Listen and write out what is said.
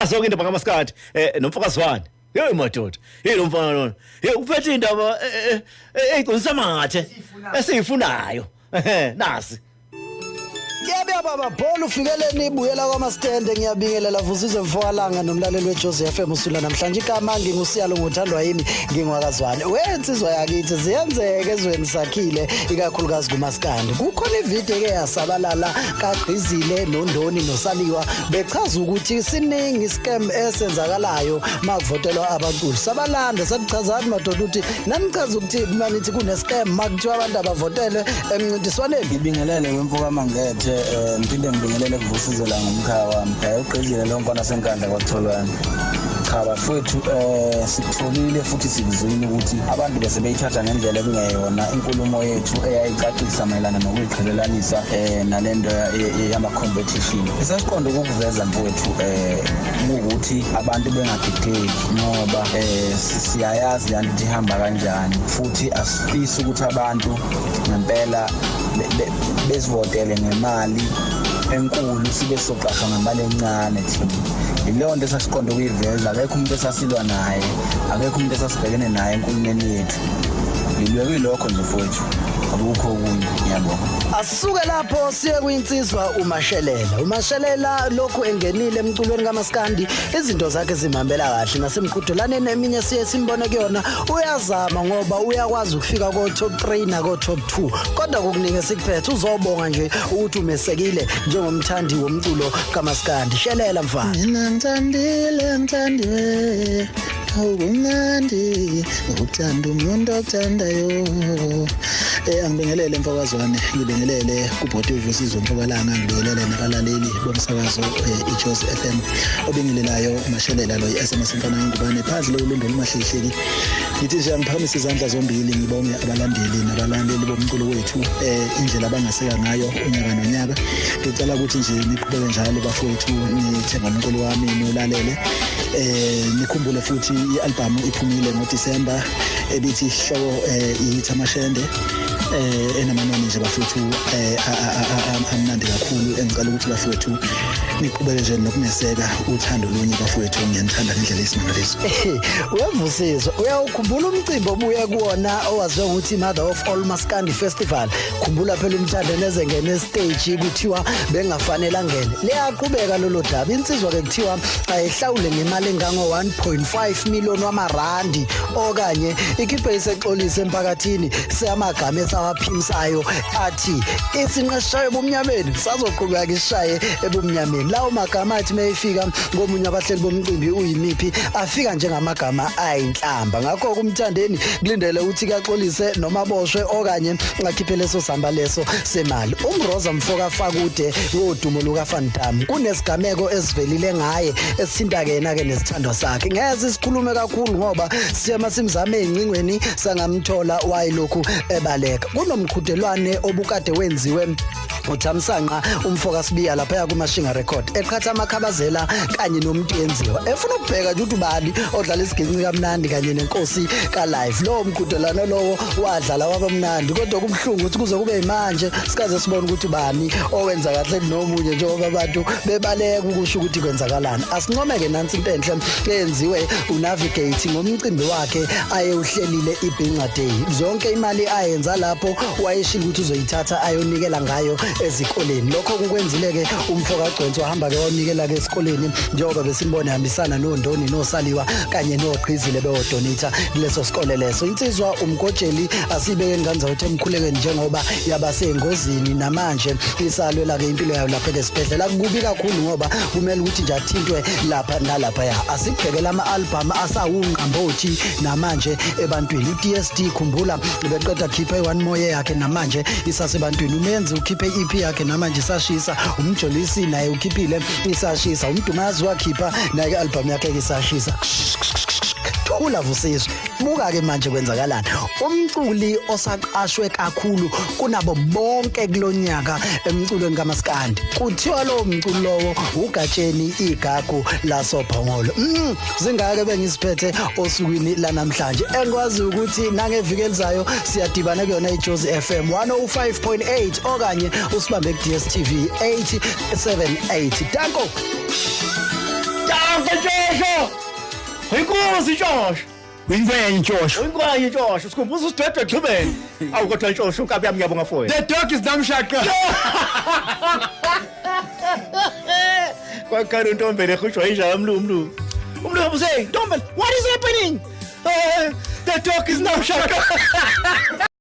Zonke indaba kaMaskandi nomfokazwane. Hey madoda, hey lo mfana lona. Hey uphethe indaba eyiconsa mathe esiyifunayo. Ehe nasi. Yebo baba Paul ufikeleni ibuyela kwamastende. Ngiyabingelela Vusizwe Mfokalanga nomlaleli weJozi FM usula namhlanje. Igama ngingusiyalo ngothandwa yimi, ngingwakazwane wensizwa yakithi. Ziyenzeka ezweni sakhile, ikakhulukazi kumaskandi. Kukhona ivideo eke yasabalala kaGqizile noNdoni noSaliwa bechaza ukuthi siningi scam esenzakalayo makuvotelwa abaculi. Sabalanda sakuchazani madoda ukuthi nanichaza ukuthi manithi kune scam makuthiwa abantu abavotele emncintiswaneni. Ngibingelele wemfoka Mangethe, ngiphinde ngibingelele kuVusizwe la ngomkhaya wami. Ugqizile lo mfana senkandla kwatholwana. Cha bafowethu, sikutholile futhi sikuzwile ukuthi abantu bese beyithatha ngendlela ekungeyona inkulumo yethu eyayicacisa mayelana nokuyiqhelelanisa nalento yama-competition. Esasiqonde ukukuveza mfowethu ukuthi abantu bengadideki ngoba siyayazi le nto ihamba kanjani, futhi asifisi ukuthi abantu ngempela bezivotele ngemali enkulu sibe soqashwa ngemali encane thina. Yileyo nto esasiqonde ukuyiveza. Akekho umuntu esasilwa naye, akekho umuntu esasibhekene naye enkulumeni yethu. Ngilwe kuyilokho nje mfowethu, akukho okunye. Ngiyabonga. Asuke lapho siye kwinsizwa uMashelela. UMashelela lokhu engenile emculweni kaMaskandi, izinto zakhe zimhambela kahle nasemqhudelaneni eminye siye simbone kuyona uyazama ngoba uyakwazi ukufika ko top 3 nako top 2, kodwa kokuningi sikuphethe uzobonga nje ukuthi umesekile njengomthandi womculo kaMaskandi. Shelela mfana. Mina ngithandile, ngithandiwe, awukumnandi ukuthanda umuntu okuthandayo. Angibingelele mfokazwane, ngibingelele kubhoti uVusizwe Mfokalanga, ngibingelele nabalaleli bomsakazo iJozi FM. Obingelelayo Mashelela lo, i-SMS mfana ngubane phandle loLundi olumahlelihleli. Ngithi nje angiphakamisa izandla zombili ngibonge abalandeli nabalandeli bomculo wethu, indlela abangaseka ngayo unyaka nonyaka. Ngicela ukuthi nje niqhubeke njalo bafowethu, nithenga umculo wami niwulalele. Nikhumbule futhi i-album iphumile ngoDisemba ebithi hloko ithi Amashende, enamanoni nje bafowethu amnandi kakhulu. Engicela ukuthi bafowethu niqhubeke nje nokuneseka, uthando lunye bafowethu, ngiyanithanda ngendlela eyisimangaliso. Uyavusizwa, uyawukhumbula umcimbi obuye kuwona owaziwa ukuthi Mother of All Maskandi Festival? Khumbula phela umthando neze ngene stage kuthiwa bengafanele angene. Liyaqhubeka lolo daba. Insizwa ke kuthiwa ayihlawule ngemali engango 1.5 million wamarandi okanye ikhiphe isexolise emphakathini siyamagama esawaphimisayo athi isinqeshayo ebumnyameni sazoqhubeka ishaye ebumnyameni. Lawo magama athi mayefika komunye abahleli bomcimbi uyimiphi afika njengamagama ayinhlamba. Ngakho kumthandeni kulindele ukuthi kaxolise noma boshwe okanye akhiphe leso samba leso semali. Umroza mfoka Fakude wodumo luka Van Damme, kunesigameko esivelile ngaye esithinta yena ke nesithandwa sakhe. Ngeke sikhulume kakhulu ngoba siyama simzame ezincingweni sangamthola wayilokhu ebaleka. Kunomqhudelwane obukade wenziwe uThamsanqa umfoka Sibiya lapha kuMashinga Record eqhatha amakhabazela kanye nomuntu yenziwa efuna ukubheka nje ukuthi ubani odlala isiginci kamnandi kanye nenkosi ka live. Lowo mqhudelwano lowo wadlala waba mnandi, kodwa kubuhlungu ukuthi kuze kube manje sikaze sibone ukuthi ubani owenza kahle kunomunye njengoba abantu bebaleka ukusho ukuthi kwenzakalani. Asincomeke nansi into enhle eyenziwe uNavigate ngomcimbi wakhe ayewuhlelile iBhinca Day. Zonke imali ayenza lapho wayeshilo ukuthi uzoyithatha ayonikela ngayo ezikoleni. Lokho kukwenzile ke umfoka Gcwensi, wahamba ke wanikela ke esikoleni njengoba besimbone hambisana noNdoni noSaliwa kanye noGqizile bewodonate kuleso sikole leso. Insizwa umgojeli asibeke nganza ukuthi emkhulekweni njengoba yabasengozini namanje isalwela ke impilo yayo lapha esibhedlela. Kubi kakhulu ngoba kumele ukuthi nje athintwe lapha nalapha. Ya asibhekela ama-album asawungqambothi namanje ebantwini. uDSD khumbula beqeda khipha i-One More yakhe namanje isasebantwini. Umenzi ukhiphe i-EP yakhe namanje isashisa. Umjolisi naye ukhiphile isashisa. Umdumazi wakhipha naye i-album yakhe isashisa. Thula Vusizwe, buka ke manje kwenzakalani. Umculi osaqashwe kakhulu kunabo bonke kulonyaka emculweni kaMaskandi kuthiwa lo mculo lowo uGatsheni Igagu lasoPhongolo. Zingake bengisiphethe osukwini lanamhlanje. Engikwazi ukuthi nangeviki elizayo siyadibana kuyona iJozi FM 105.8 okanye usibambe ku DStv 878. Danko. Danko. Inkosi Ntshosho. Uyingwenye Ntshosho. Uyingwenye Ntshosho, sikhumbuza usidwedwe exhubeni. Awu kodwa Ntshosho unkabi yami ngiyabonga for The dog is namshaka. Kwakhala untombele ehujwa inja yamlumlu. Umlungu say, "Ntombele, what is happening?" The dog is now shaka.